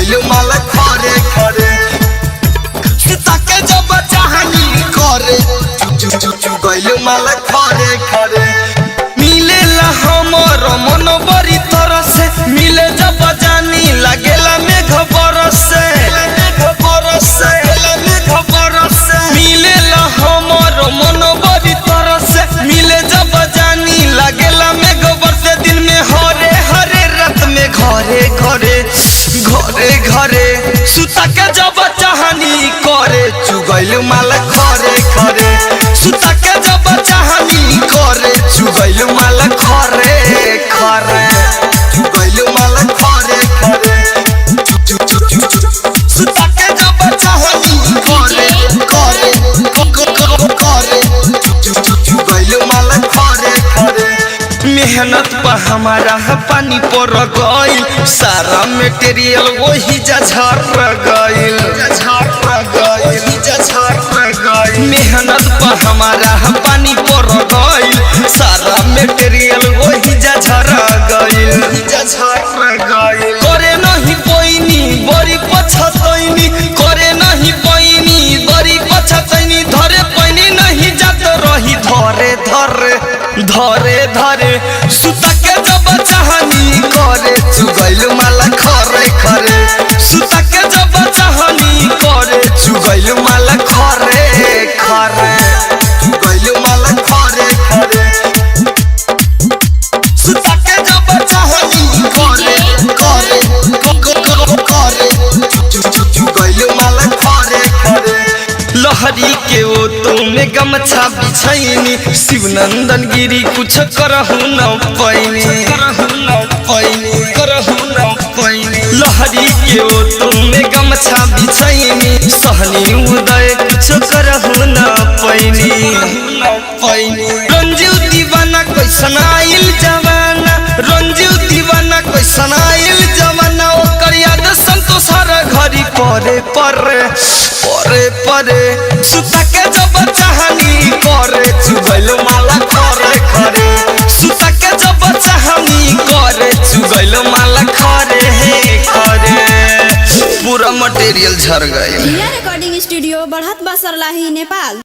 चुगैल माल खरे खरे। सीता के जब चाहनी करे चु चु चुगैल माल खरे खरे। मिलेला हमर मन बड़ी तरसे, मिले जब जानी लागेला मेघ बरसे, मेघ बरसे, मेघ बरसे। मिलेला हमर मन बड़ी तरसे, मिले जब जानी लागेला मेघ बरसे। दिन में हरे हरे, रात में घरे घरे, घरे घरे। सुता के जब चाहनी करे चुगैल माल खरे खरे। सुता के जब चाहनी करे चुगैल माल खरे खरे। चुगैल माल खरे खरे। चु चु चु चु। सुता के जब चाहनी करे करे करे चु चु चुगैल माल खरे खरे। मेहनत पर हमारा पानी पर गइल, सारा मटेरियल वही जा झर गइल, झर गइल, झर गइल। मेहनत पर हमारा पानी पर गइल, सारा मटेरियल वही जा झर गइल, झर गइल। करे नहीं पैनी बड़ी पछतैनी, करे नहीं पैनी बड़ी पछतैनी। धरे पैनी नहीं जात रही धरे धरे धरे धरे। सुता के जब चाहनी करे चुगैल माला खरे खरे। सुता के जब चाहनी करे चुगैल माला खरे खरे। चुगैल माला खरे खरे। सुता के जब चाहनी करे करे करे चुगैल माला खरे खरे। लहरी के ओ तुम गमछा बिछैनी, शिवनंदन गिरी कुछ करहु न पैनी, करहु न पैनी, करहु न पैनी। लहरी के ओ तुम गमछा बिछैनी, सहनी उदय कुछ करहु न पैनी, पैनी। रंजीव दीवाना कैसन आइल जमाना, रंजीव दीवाना कैसन आइल जमाना। ओकर याद संतोष हर घड़ी परे परे परे परे। सुता के जब चाहनी करे चुगैल माला खरे खरे। सुता के जब चाहनी करे चुगैल माला खरे हे खरे। पूरा मटेरियल झर गइल। रिया रिकॉर्डिंग स्टूडियो बढ़त बसरलाही नेपाल।